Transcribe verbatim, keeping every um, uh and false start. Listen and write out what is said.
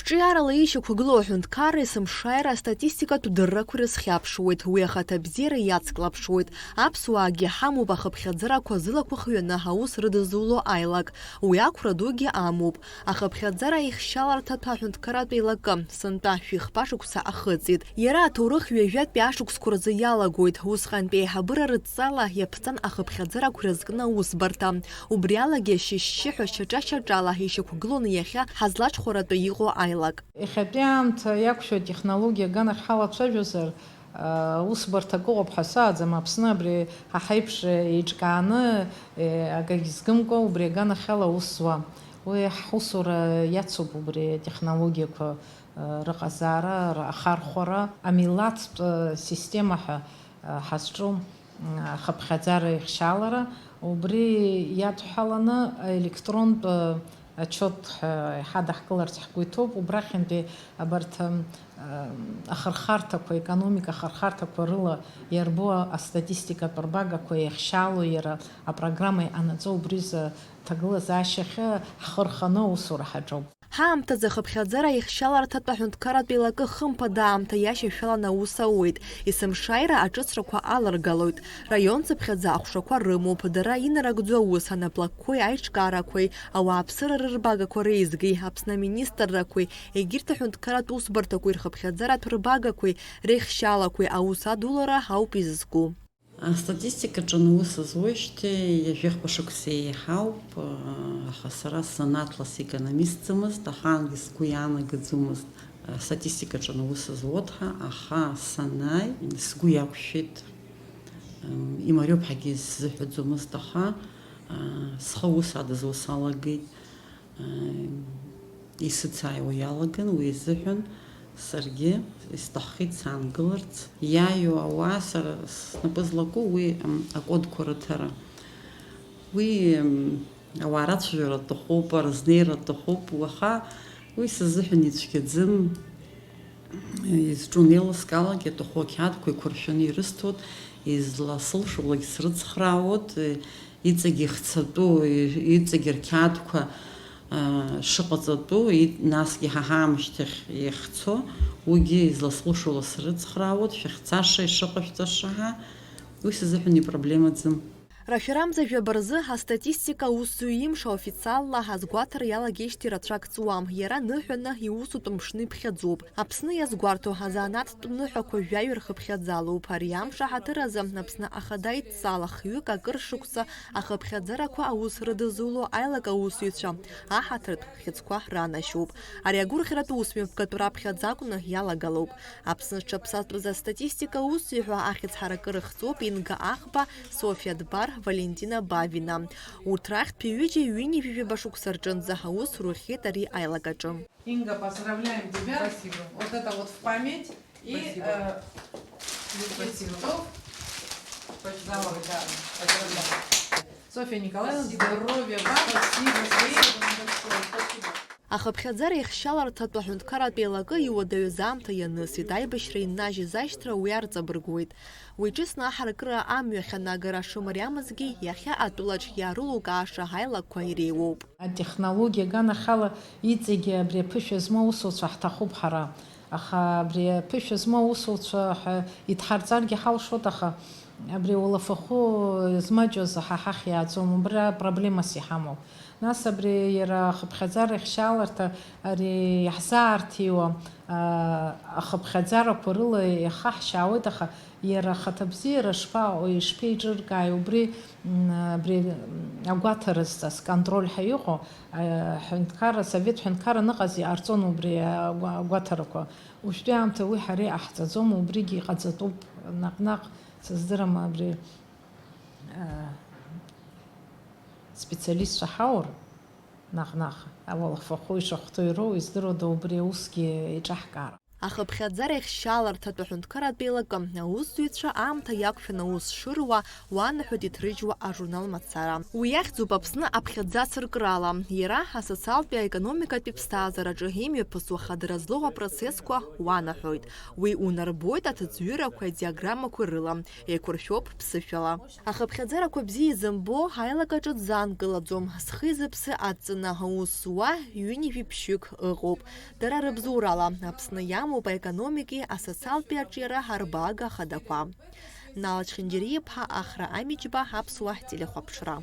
Ҿиарала ишьақәгылоу аҳәынҭқарра есымшааира астатистикатә дыррақәа ирызхьаԥшуеит, уи ахаҭабзиара иацклаԥшуеит. Аԥсуаагьы ҳамоуп ахыԥхьаӡарақәа зылақәа хҩаны аус рыдызуло аилак. Уи ақәра дугьы амоуп. Ахыԥхьаӡара аихшьаларҭатә аҳәынҭқарратә еилакы сынтәа шәихԥа шықәса ахыҵит. Иара аҭоурых ҩажәатәи ашықәсқәа рзы иалагоит. Усҟантәи аиҳабыра рыдҵала иаԥҵан ахыԥхьаӡарақәа ирызкны аусбарҭа. Убри алагьы шьышьшьыҳәа шьаҿа-шьаҿала ишьақәгылон иахьа ҳазлаҽхәаратәы иҟоу аилак. Иахьатәи аамҭа иақәшәо атехнологиа аганахь ҳалацәажәозар, усбарҭак ыҟоуп ҳәа сааӡам. Аԥсны абри ҳа ҳаиԥш еиҿкааны, акагь згымкәа убри аганахьала аус зуа. Уи ҳусура иацуп убри атехнологиақәа рыҟазаара, ахархәара, амилаҭтә система ҳәа ҳазҿу ахыԥхьаӡара ихшьалара, убри иадҳәаланы аелектронтә ачиот ҳәа иҳадаҳкыларц ҳгәы иҭоуп. Убрахьынтәи абарҭ ахырхарҭақәа, економика ахырхарҭақәа рыла иарбоу астатистикатә рбагақәа иахьшьалоу иара апрограмма иҟанаҵо убри рзы ҭагылазаашьахьы ҳхы рханы аусура ҳаҿуп. Ҳаамҭазы ахыԥхьаӡара аихшьаларҭатә аҳәынҭқарратә еилакы хымԥада аамҭа иашьашәаланы аус ауеит. Есымшааира аҿыцрақәа аларгалоит. Раион цыԥхьаӡа аҟәшақәа рымоуп. Дара инарыгӡо аус анаплакқәеи аиҿкаарақәеи, ауааԥсыра рырбагақәа реизгеи, Аԥсны аминистррақәеи, егьырҭ аҳәынҭқарратә усбарҭақәеи рхыԥхьаӡаратә рбагақәеи реихшьалақәеи аус адулара ауп изызку. Астатистикаҿы аус зуеижьҭеи ҩажәихәба шықәса еиҳауп, аха сара санаҭла секономистӡамызт, ахаангьы сгәы иаанагаӡомызт астатистикаҿы аус зуеит ҳәа, аха санааи, сгәы иақәшәеит, имариоуп ҳәагьы сзыҳәаӡомызт, аха схы ус адызу салагеит. Исыцааиуа иалаган, уи азыҳәан саргьы исҭаххеит саангыларц. Иааиуа ауаа сара снапы злаку уи, м, акодқәа рыҭара. Уи, м, ауаа рацәажәара аҭахуп, рызнеира аҭахуп, уаха уи сызыҳәан ицәгьаӡам. Изҿу неилыскаалак иаҭаху ақьаадқәа еиқәыршәаны ирысҭоит, изласылшоулагь срыцхраауеит, иҵегь ихцатәу, иҵегь рқьаадқәа, а, шыҟаҵатәу, и-, насгьы ҳа ҳаамышьҭахь иахьцо, уигьы изласылшоула срыцхраауеит, шәахьцаша, ишыҟашәҵаша ҳәа, уи сзыҳәан ипроблемаӡам. Рашәарамза жәаба рзы астатистика аусзуҩ имш официалла азгәаҭара иалагеижьҭеи рацәак ҵуам, иара ныҳәаны иусутә мшны иԥхьаӡоуп. Аԥсны иазгәарҭо азанааҭтә ныҳәақәа жәаҩа рхыԥхьаӡалоуп. Ари амш аҳаҭыр азы Аԥсны Ахада идҵала хҩык акыр шықәса ахыԥхьаӡарақәа аус рыдызуло аилак аусзуҩцәа аҳаҭыртә хьыӡқәа ранашьоуп. Ари агәырӷьаратә усмҩаԥгатә раԥхьаӡа акәны иалагалоуп. Аԥсны зҽаԥсазтәыз астатистика аусзуҩ ҳәа ахьӡ ҳаракы рыхҵоуп Инга Ахба, Софиа Дбар, Валентина Бавина. Урҭ рахьтә ҩыџьа ҩынҩажәижәаба шықәса рҿынӡа аус рухьеит ари аилакаҿы. Инга, поздравляем тебя. Спасибо. Вот это вот в память. И, Спасибо. Э, букет цветов. Спасибо. Спасибо. Поздравляю. Софья Николаевна, спасибо. Здоровья вам. Спасибо, спасибо, спасибо. Ахыԥхьаӡара ихшьаларҭатә аҳәынҭқарратә еилакы иуадаҩыз аамҭа ианысит, аибашьра иннажьыз ашьҭра уи арҵабыргуеит. Уи ҿыцны аҳаракыра амҩахь анагара шымариамызгьы, иахьа атәылаҿ иаарылукааша аилакқәа иреиуоуп. Атехнологиа аганахьала иҵегьы абри аԥышәа змоу аусуцәа ҳҭахуп ҳара. Аха абри аԥышәа змоу аусуцәа ҳәа идҳарҵаргьы ҳалшоит, аха абри ауалафахәы змаҷыз ҳа ҳахь иааӡом, убра проблемас иҳамоуп. Нас абри иара ахыԥхьаӡара ихшьааларҭа ари иаҳзаарҭиуа, аа, ахыԥхьаӡарақәа рыла иахаҳшьаауеит, аха иара ахаҭабзиара шԥаҟоу, ишԥеиҿыркааи убри, м, абри агәаҭаразҵаз контроль ҳәа иҟоу, а, ҳәынҭқарра, асовет ҳәынҭқарра аныҟаз иҟарҵон убри агәа-, агәаҭарақәа. Уажәтәи аамҭа уи ҳара иҟаҳҵаӡом, убригьы иҟаҵатәуп наҟ-наҟ, сыздырам абри, а, специалистцәа ҳаур, наҟ-наҟ, ауалафахәы ишахәҭоу ироу, издыруада убри аусгьы еиҿаҳкаара. Ахыԥхьаӡара ихшьааларҭатә аҳәынҭқарратә еилакы аусзуҩцәа аамҭа иақәшәаны аус шыруа уанаҳәоит иҭрыжьуа ажурнал мацара. Уи иахьӡуп Аԥсны аԥхьаӡа цыркрала. Иара асоциалтәи аекономикатәи ԥсҭазаараҿы имҩаԥысуа хадара злоу апроцессқәа уанаҳәоит. Уи унарбоит аҭыӡҩырақәеи адиаграммақәеи рыла, еиқәыршәоуп ԥсышәала. Ахыԥхьаӡарақәа бзиа изымбо аилак аҿы дзаанкылаӡом, зхи зыԥси адҵаны аус зуа ҩынҩажәи ԥшьҩык ыҟоуп. Дара рыбзоурала, Аԥсны иамоуп аекономикеи асоциалтәи аҿиара арбага ахадақәа. Нал Чхинџьариа-иԥҳа Ахра Амичба, Аԥсуа телехәаԥшра.